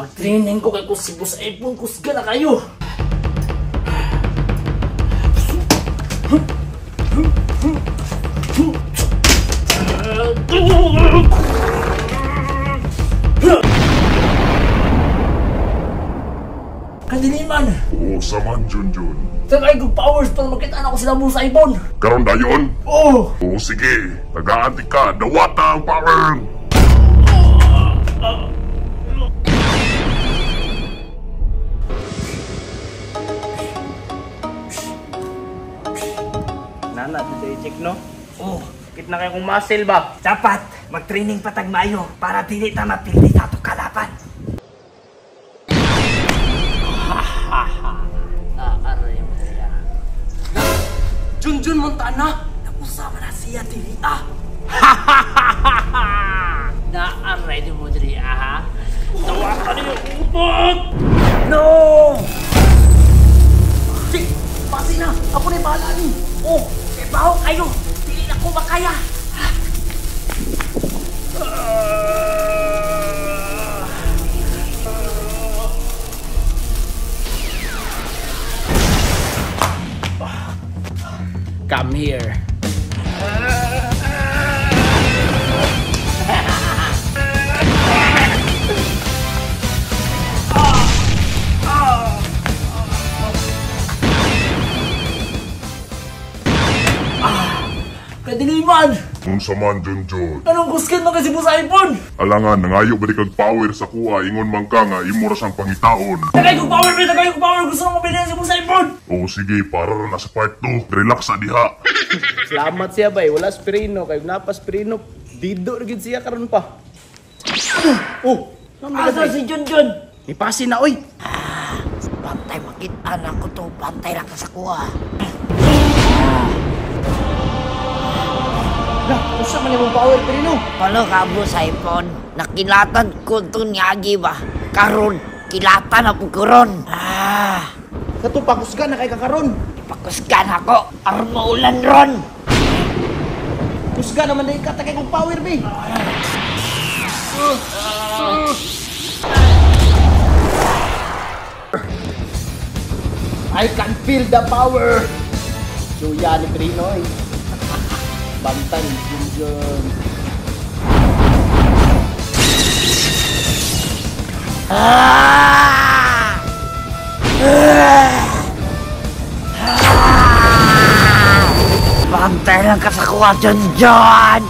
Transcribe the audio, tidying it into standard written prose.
Mag-training ko kay si Boss iPhone, kusga na kayo. Kadiliman! Oo, saman, Junjun. Tagay kong powers para makita na ako sila mo sa iPhone. Karon dayon? Oo! Oo, sige. Tagaan ka. Dawata ang power! Nana, dito i-check, no? Oo. Kit na kayo kung muscle ba? Dapat mag-training patag maayo para dili ta mapildi sa atong kalaban. Aray mo siya. Junjun Montana! Nakusama na siya dili ah. Naaray mo diri ah. Tawa ka niyo utot! No! Chick! Pasi na! Ako na yung bahala ni! Oh, ibaho kayo! Dili na ko makaya! Come here. Kadiliman! Unsa man, Junjun. Anong kusgan man kasi Boss iPhone? Alangan, nangayo ba di kag power sa kuha, ingon man ka nga, imo ra siyang pangitaon. Tagay kong power, pre! Tagay kong power! Gusto mo mabili si Boss iPhone! Oo, sige, para ra na sa part 2. Relax na diha. Salamat siya bay, wala sprino kay napas sprino dido ra gid siya karon pa. Oh, Asa si Junjun? Ipasi na oy. Bantay makita na ko to, bantay lang ka sa kuha. Lah, usa man imong power Perino. Palo ka mo sa iPhone, nakilatan ko to niagi ba? Karon, kilatan ako karon. Ah, Kato pakusgan na kay ka karon. ipakusgan ako, aron maulan ron. Kusga naman dai ka tagay kong power bi. I can feel the power. Chuya ni Perino eh. Bantay Junjun. Ah! Ah! Bantay lang ka sa kuha, Junjun!